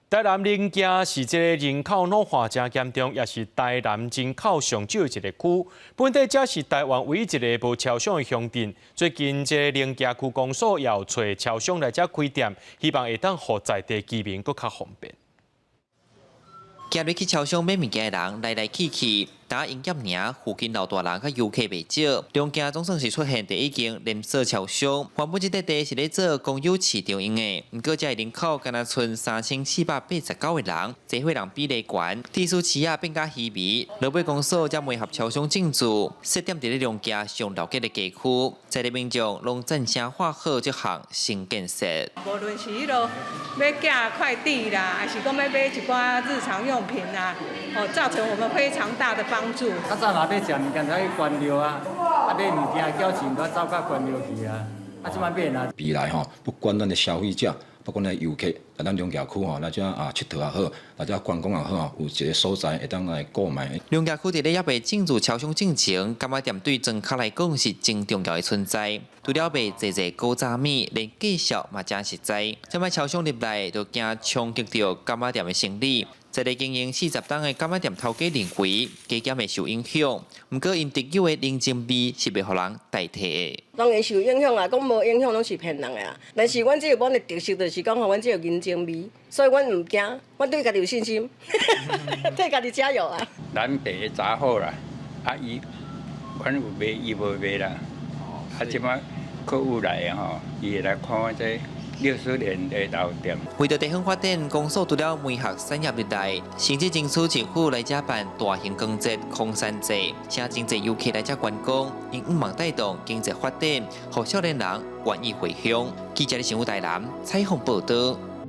台南龍崎是這个人口老化誠嚴重，也是台南人口上少的一个區。本底這是台灣唯一一个無超商的鄉鎮。最近這个龍崎區公所也有揣超商來遮開店，希望會當予在地居民閣較方便。行入去超商買物件的人來來去去，焦營業爾，附近老大人佮遊客袂少。龍崎總算是出現第一間連鎖超商，原本這塊地是咧做公有市場用的，毋過遮的人口干焦賰3489個人，濟歲人比例懸，地勢市仔變較稀微。落尾公所才媒合超商進駐，設點佇咧龍崎上老結的街區，在地民眾攏讚聲喊好這項新建設。無論是彼落欲寄快遞啦，抑是講欲買一寡日常用品啊，哦，造成我們非常大的幫助。較早若欲食物件，才去關廟啊，啊買物件繳錢都走到關廟去啊，啊這擺免啊。未來吼，不管咱的消費者，不管咱遊客來咱龍崎區吼，來遮啊𨑨迌也好，來遮觀光也好，有一个所在會當來購買。龍崎區佇咧猶未進駐超商進前，柑仔店對莊跤來講是真重要的存在。除了賣濟濟古早物，連價數嘛誠實在。這擺超商入來，就驚衝擊著柑仔店的生意。在咧經營40冬的柑仔店頭家認為，加減會受影響。毋過𪜶特有的人情味是袂予人代替的。當然受影響啦，講無影響攏是騙人的啊。但是阮這個阮的特色就是講吼，阮這有人情味，所以阮毋驚，阮對家己有信心，替家己加油啊！咱第一早好啦，啊伊，阮有賣，伊無賣啦。啊，這擺客戶來吼，伊會來看阮這60年的老店。為著地方發展，公所除了媒合產業入來，甚至爭取政府來遮辦大型光節、空山節，請真濟遊客來遮觀光，𪜶向望帶動經濟發展，予少年人願意回鄉。記者的新聞台南採訪報導。